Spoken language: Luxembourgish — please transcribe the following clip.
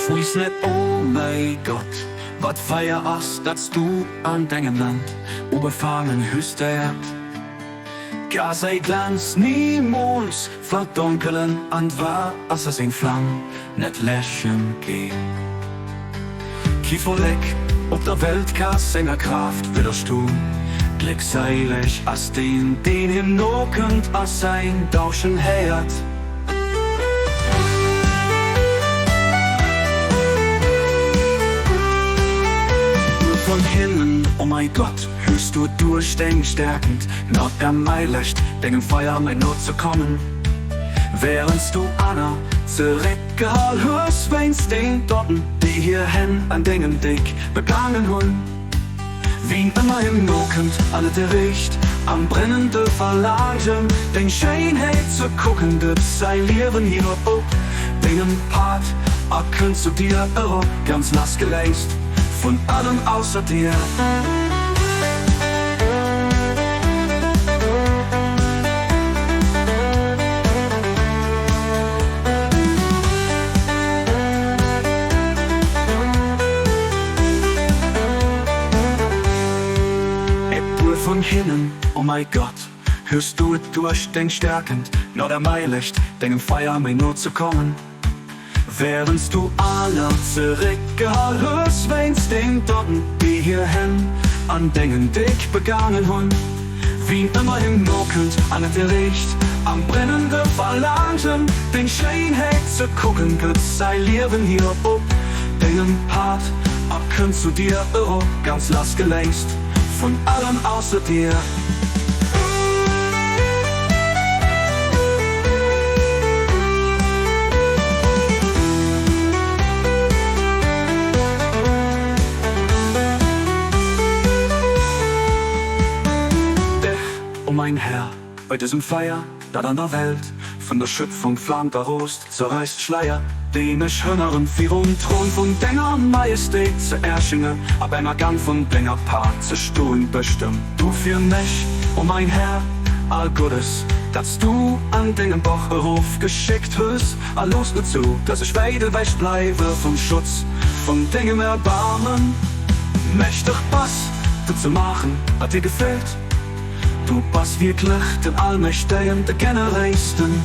Fouissle, O mäi Gott, wat feier ass, dat's du an dengem Land ugefaangen hues d'Äerd ka säi Glanz nimools verdonkelen an d'Waasser seng Flam net läschen ginn. Kee Vollek op der Welt ka senger Kraaft widderstoen. Gléckséileg ass deen, deen him nokënnt a säin Dauschen héiert. Von hinnen, o mäi Gott, hues du duerch deng Stärkend mer erméiglecht, dengem Feier méi no ze kommen, wärends du aner zeréckgehal hues wéinst den Doten, déi hir Hänn an dengem Déck begaangen hunn. Wien ëmmer him nokënnt an et erreecht, am brennende Verlaangen, deng Schéinheet ze kucken, gëtt säi Liewen hier op dengem Pad a kënnt zu dir erop, ganz lassgeléist vun allem ausser dir. E puer vun hinnen, o mäi Gott, hues du et duerch deng Stärkend not erméiglecht, dengem Feier méi no ze kommen, wärends du aner zeréckgehal hues wéinst den Doten, déi hir Hänn an dengem Déck begaangen hunn. Wien ëmmer him nokënnt an et erreecht, am brennende Verlaangen, deng Schéinheet ze kucken, gëtt säi Liewen hier op dengem Pad a kënnt zu dir erop, ganz lassgeléist vun allem ausser dir. Dech, o mein Här, bei dësem Feier, dat an der Welt vun der Schöpfung flaamt a roost, zerreißt d'Schleier, déi mech hënneren, virum Thron vun denger Majestét ze erschinge a beim Agang vun denger Paart ze stoen. Bestëmm du fir mech, o mein Här, all Guddes, dat s du an dengem Bach erof geschéckt hues, a looss net zou, dass ech wäit ewech bleiwe vum Schutz vun dengem Erbaarmen. Mächteg bass du ze maachen, wat dir gefält. Du bass wierklech den Allmächtegen, de Generéisten.